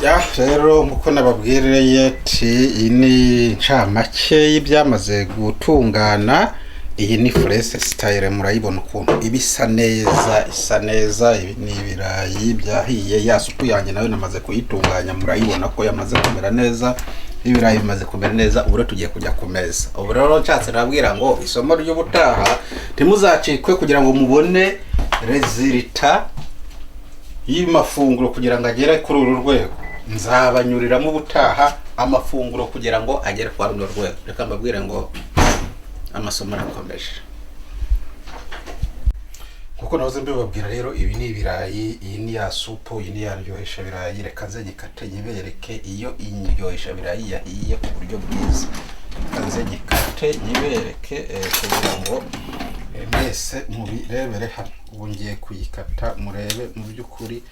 Ya rero, nkuko nababwiriye ti iyi ni incamake y'ibyamaze gutungana. Iyi ni fresh style, murayibona ukuntu iba isa neza, isa neza. Ibi ni ibirayi byahiye. Ya supu yanjye nayo namaze kuyitunganya, murayibona ko yamaze kumera neza. Ibirayi bimaze kumera neza, ubu rero tugiye kujya ku meza. Ubu rero nshatse nabwira ngo isomo ry'ubutaha ntimuzacikwe, kugira ngo mubone résultat y'amafunguro kugira ngo agere kuri uru rwego. Nzabanyuriramo ubutaha amafunguro kugira ngo agere kwa runo rwego. Reka mbabwire ngo amasomo arakomeje. Nkuko nahoze mbibabwira rero, ibi ni ibirayi, iyi ni ya supu, iyi ni ya ndyohesha birayi. Reka nze nyikate nyibereke iyo indyohesha birayi yahiye ku buryo bwiza. Reka nze nyikate nyibereke kugira ngo mwese mubirebere hano. Ubu ngiye kuyikata murebe mu by'ukuri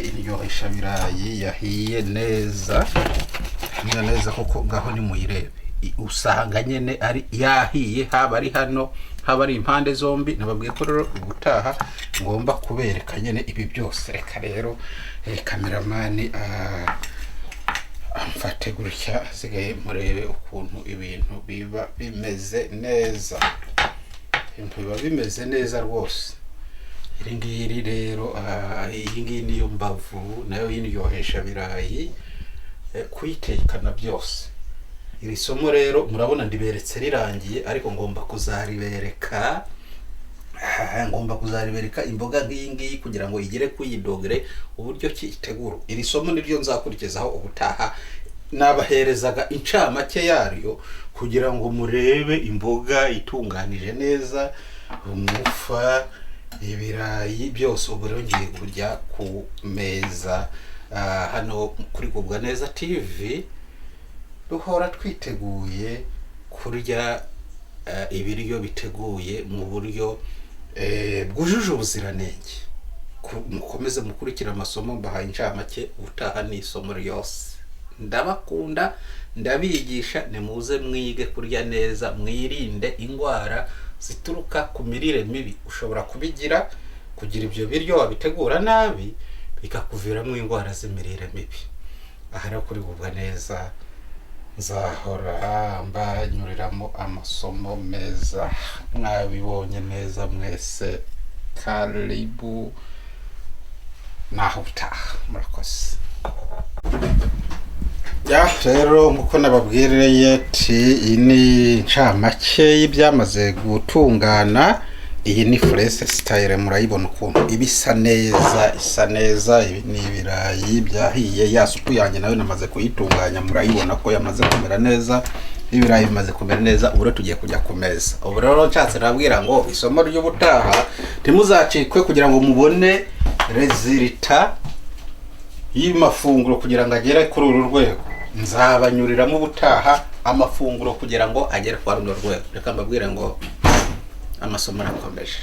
indyohesha birayi yahiye neza neza neza koko. Ngaho nimuyirebe. Usanga nyine ari yahiye, haba ari hano, haba ari impande zombi. Nababwiye ko rero ubutaha ngomba kubereka nyine ibi byose. Reka rero cameraman amfate gutya, asigaye murebe ukuntu ibintu biba bimeze neza. Ibintu biba bimeze neza rwose. Iri ngiri rero, iyi ngiyi niyo mbavu nayo y'indyohesha birayi, kuyitekana byose. Iri somo rero murabona ndiberetse rirangiye, ariko ngomba kuzaribereka, ngomba kuzaribereka imboga nk'iyi ngiyi kugira ngo igere ku iyi degré, uburyo ki itegura. Iri somo niryo nzakurikizaho ubutaha. Nabaherezaga incamake yaryo kugira ngo murebe imboga itunganije neza, umufa, ibirayi byose. Ubu rero ngiye kurya ku meza. Hano kuri Gubwa Neza TV duhora twiteguye kurya ibiryo biteguye mu buryo bwujuje ubuziranenge. Mukomeze mukurikire amasomo mbahaye incamake. Ubutaha ni isomo ryose. Ndabakunda, ndabigisha, nimuze mwige kurya neza, mwirinde indwara zituruka ku mirire mibi. Ushobora kubigira, kugira ibyo biryo wabitegura nabi, bikakuviramo indwara z'imirire mibi. Aha rero kuri Gubwa Neza nzahora mbanyuriramo amasomo meza. Mwabibonye neza mwese. Karibu, naho utaha. Murakoze. Ya rero, nkuko nababwiriye ti iyi ni incamake y'ibyamaze gutungana. Iyi ni fresh style, murayibona ukuntu iba isa neza, isa neza. Ibi ni ibirayi byahiye. Ya supu yanjye nayo namaze kuyitunganya, murayibona ko yamaze kumera neza. Ibirayi bimaze kumera neza, ubu rero tugiye kujya ku meza. Ubu rero nshatse nabwira ngo isomo ry'ubutaha ntimuzacikwe, kugira ngo mubone résultat y'amafunguro kugira ngo agere kuri uru rwego. Nzabanyuriramo ubutaha amafunguro kugira ngo agere kwa runo rwego. Reka mbabwire ngo amasomo arakomeje.